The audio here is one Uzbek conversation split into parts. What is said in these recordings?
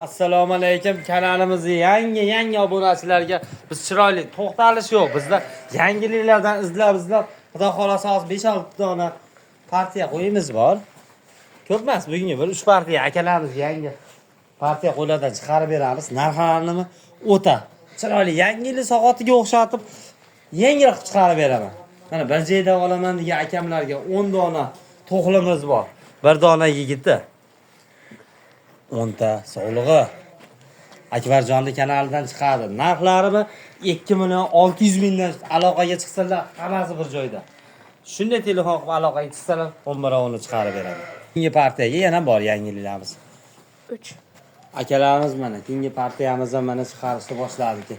Assalomu alaykum kanalimizni yangi obunachilarga biz chiroyli to'xtalish yo'q bizda yangiliklardan izlab izlab xudo xohlasa hozir 5-6 dona partiya qo'yimiz bor. Ko'p emas, bugungi bir 3 partiya akalarimiz yangi partiya qo'ylardan chiqarib beramiz. Narxlarini o'ta chiroyli yangi yil soatiga o'xshatib yengil qilib chiqarib beraman. Mana bir joyda olaman degan akamlarga 10 dona to'xlimiz bor. Bir dona yigiti. 10 ta sovlig'i. Akbarjonni kanalidan chiqadi. Narxlarini 2 million 600 mingdan aloqaga chiqsalar hammasi bir joyda. Shunday telefon qilib aloqaga chiqsalar 11 chiqarib beradi. Keyingi partiyaga yana bor yangiliklarimiz. 3. Akalarimiz mana keyingi partiyamiz ham mana chiqarishni boshladik.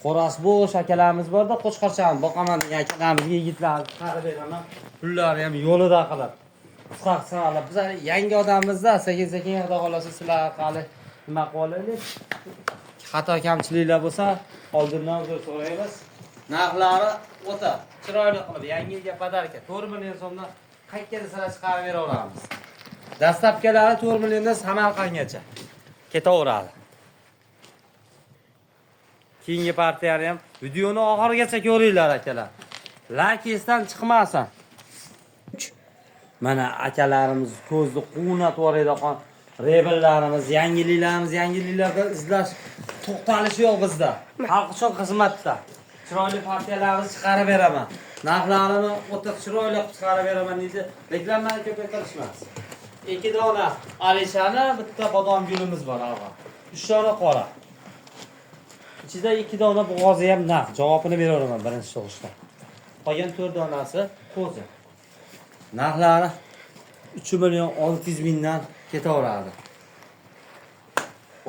Xo'roz bo'sh akalarimiz borda, qo'chqorchani boqaman degan akalarimizga yigitlarni chiqarib beraman. Pullari ham yo'lida qilib. Qisqa qisqa qilib. Biz hali yangi odammizda, sekin sekin xudo xohlasa sizlar orqali nima qilib olaylik. Xato kamchiliklar bo'lsa, oldindan uzr so'raymiz. Narxlari o'ta chiroyli qilib, yangi yilga подарка 4 million so'mdan qayerga desalar chiqarib beraveramiz. Dastlabkilari 4 milliondan Samarqandgacha ketaveradi. Keyingi partiyani ham videoni oxirigacha ko'ringlar akalar. Like esdan chiqmasin. Mana akalarimiz ko'zni quvnatib yuboradigan rebellarimiz, yangiliklarimiz, yangiliklardan izlash to'xtalish yo'q bizda. Xalq uchun xizmatda. Chiroyli partiyalarimizni chiqarib beraman. Narxlarini o'ta chiroyli qilib chiqarib beraman deydi. Reklamani ko'paytirish emas. 2 dona alishani, bitta bodom gulimiz bor og'a. 3 dona qora. Ichida 2 dona bo'g'ozi ham naq. Javobini beraveraman birinchi tug'ishda. Qolgan 4 donasi qo'zi. Narxlari 3 million 600 mingdan ketaveradi.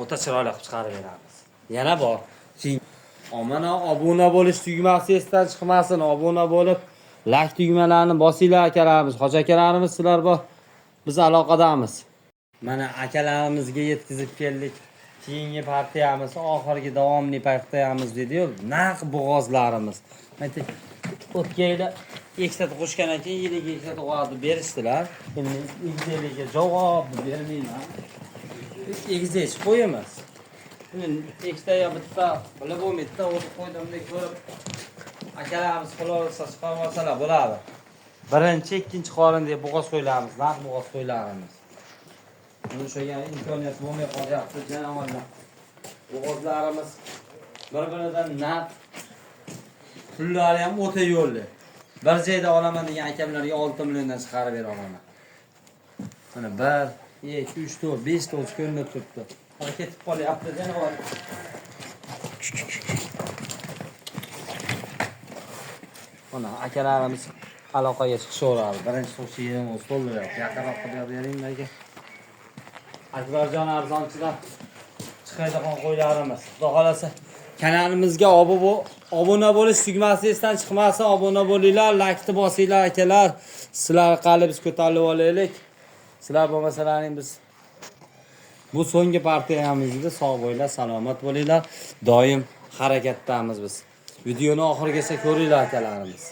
O'ta chiroyli qilib chiqarib beramiz. Yana bor. Keyin omana obuna bo'lish tugmasi esdan chiqmasin. Obuna bo'lib, like tugmalarini bosinglar akalarimiz, hoji akalarimiz sizlar bor. Biz aloqadamiz. Mana akalarimizga yetkazib keldik. Keyingi partiyamiz, oxirgi davomli partiyamiz dedi-yu, naq bo'g'ozlarimiz. Aytdik, o'tgan yili ikkita tug'ishgandan keyin yiliga ikkita tug'adi berishdilar. Endi egizaklarga javob bermayman. Egizak qo'yamiz. Endi ikkita yo bitta bilib bo'lmaydi-da, o'zi qo'ydimda ko'rib akalarimiz xulosa chiqarib olsalar bo'ladi. Birinchi, ikkinchi qorin deb bo'g'oz qo'ylarimiz, naq bo'g'oz qo'ylarimiz. Buni o'shaga imkoniyat bo'lmay qolyapti janovorlar. Bo'g'ozlarimiz bir-biridan naq, pullari ham o'ta yo'lli. Bir joyda olaman degan akamlarga 6 milliondan chiqarib bera olaman. Mana 1, 2, 3, 4, 5 ta o'ch ko'rinib turibdi. Hali ketib qolyapti janivor. Mana akalarimiz aloqaga chiqishaveradi. Birinchi tug'ishi yerini o'zi to'ldiryapti. Yaqinroq qilib bering aka. Akbarjon arzonchidan chiqadigan qo'ylarimiz. Xudo xolasa kanalimizga obuna bo'lish tugmasi esdan chiqmasin. Obuna bo'linglar, laykni bosinglar akalar. Sizlar orqali biz ko'tarilib olaylik. Sizlar bo'lmasalaring biz bu so'nggi partiyamizda sog' bo'linglar, salomat bo'linglar. Doim harakatdamiz biz. Videoni oxirigacha ko'ringlar akalarimiz.